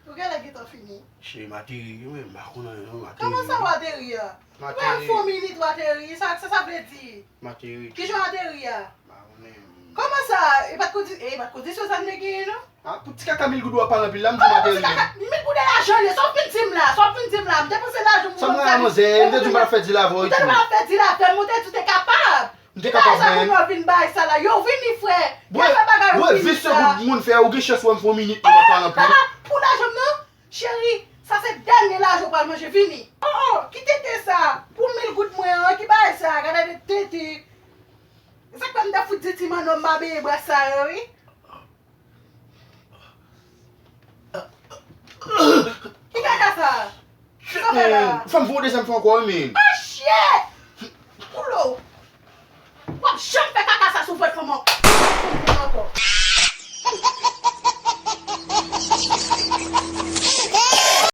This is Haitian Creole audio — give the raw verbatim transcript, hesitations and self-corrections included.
Ou genlè gentan fini. Cheri, m ateri, wi, m pa konn anyen non, m ateri. Kòman sa w ateri a? M ateri. Ou pa fè yon minit w ateri, sa, sa sa vle di? M ateri. Kijan w ateri a? M pa konnen. Kòman sa? E pa t kondi-, e pa t kondisyon sa m te genyen non? Ah, pou ti kaka mil goud w ap pale anpil la, m di w m ateri. Kaka, mil goud e lajan li ye, sa w fin di m la, sa w fin di m la, m depanse lajan pou... Sa m gen la manzè, m te di w m pa fè dil avè w e tou. Ou te pa fè dil avè m, ou te di w te kapab. M te kapab menm. Pou yo vin bay sa la, yo vini frè. Bwè, bwè, vis se pou moun fè, ou gen chans wè m fè yon minit, ou pa pale anpil. Pou lajan m nan, cheri, sa se dènye lajan ou pral manje, vini. Oh, oh, ki tenten sa, pou mil goud mwen an, ki bagay sa, gade de tenten. E sa k fè m te fout di ti manno m pa benyen bras sa yo, wi. Ki kaka sa? Ki sa w fè la? Fè m fè yon dezyèm fwa ankò, wi, men. Ah, shit! Koulo! W ap janm fè kaka sa sou vòt fanm an ankò.